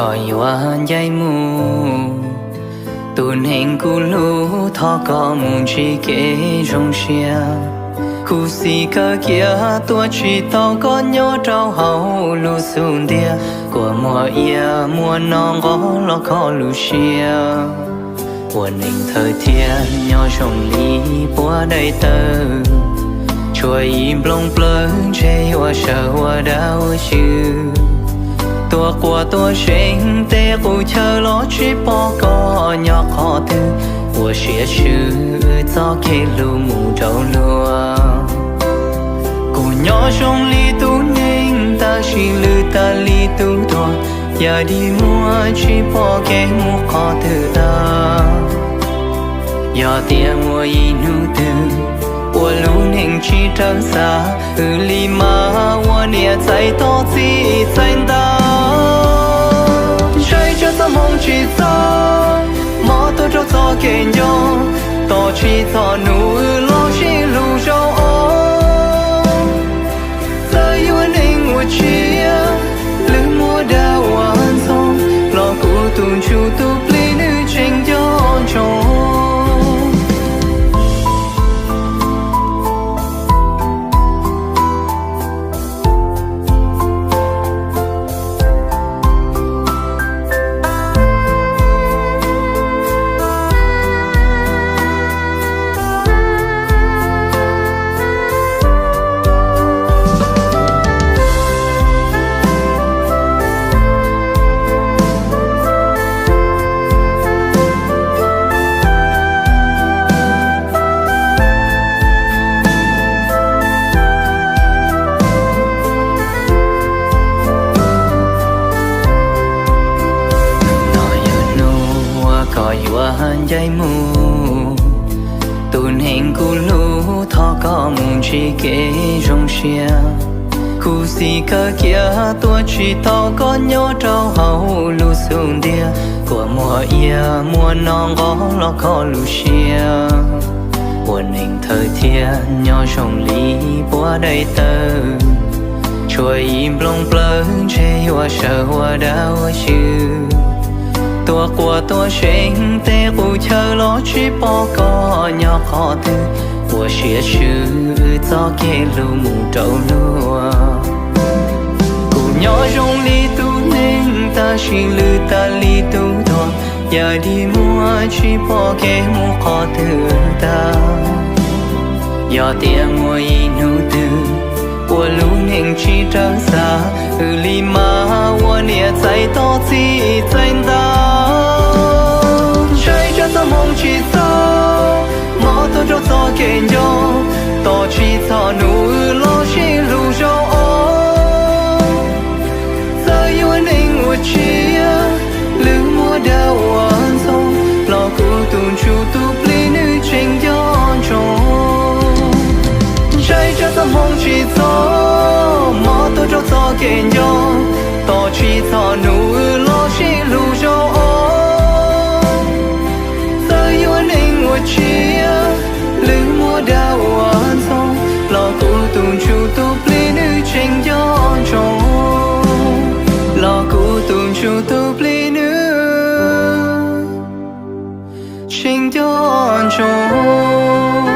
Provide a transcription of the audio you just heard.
Koj yuav ncaim mus, tus neeg kuv hlub, thov koj mus ntsib kev zoo siab. Khuv xim kawg kiag tuav tsis tau koj nyob rau hauv lub xub ntiag, kua muag ia muab no nqos los kho lub siab. Ua neeg thawj thiab nyob zoo li puab daim tawv, tshuav ib nplooj plawv ntshe yuav sawv ua dab ua xyw. Tuaj quaj tuaj seev tej qub chaw los tsis pom koj nyob qhov twg, ua siab swb wb txoj kev hlub mus rau luag. Kuv nyob zoo li tus neeg tab sis lwj tag li tus duab, yam dig muag tsis pom kev mus qhov twg tag. Yog tias muaj ib hnub twg uas lub neej tsis raws xav, wb li mas ua niam txais toj txij txais ntaub. Ntshai tsam txoj hmoo tsis txog, mob tuaj rau txoj kev nco, tos tsis txog hnub wb los sib hlub zaum ob. Txawm yuav neeg ua tsiaj, lwm muab dag ua ntxoog, los kuv tus ntsuj tus plig nws tseem nco ntsoov. Hnub no yog hnub uas koj yuav ncaim mus, tus neeg kuv hlub, thov koj mus ntsib kev zoo siab. Khuv xim kawg kiag tuav tsis tau koj nyob rau hauv lub xub ntiag, kua muag ia muab no nqos los kho lub siab. Ua neeg thawj thiab nyob zoo li puab daim tawv, tshuav ib nplooj plawv ntshe yuav sawv ua dab ua xyw. Tuaj quaj tuaj seev tej qub chaw los tsis pom koj nyob qhov twg, ua siab swb wb txoj kev hlub mus rau luag. Kuv nyob zoo li tus neeg tab sis lwj tag li tus duab, yam dig muag tsis pom kev mus qhov twg tag. Yog tias muaj ib hnub twg uas lub neej tsis raws xav, wb li mas ua niam txais toj txij txais ntaub. Ntshai tsam txoj hmoo tsis txog, mob tuaj rau txoj kev nco, tos tsis txog hnub wb los sib hlub zaum ob. Txawm yuav neeg ua tsiaj, lwm muab dag ua ntxoog, los kuv tus ntsuj tus plig nws tseem nco ntsoov. Ntshai tsam txoj hmoo tsis txog, mob tuaj rau txoj kev nco, tos tsis txog hnub wb los sib hlub zaum ob. Txawm yuav neeg ua tsiaj, lwm muab dag ua ntxoog, los kuv tus ntsuj tus plig nws tseem nco ntsoov. Los kuv tus ntsuj tus plig nws tseem nco ntsoov.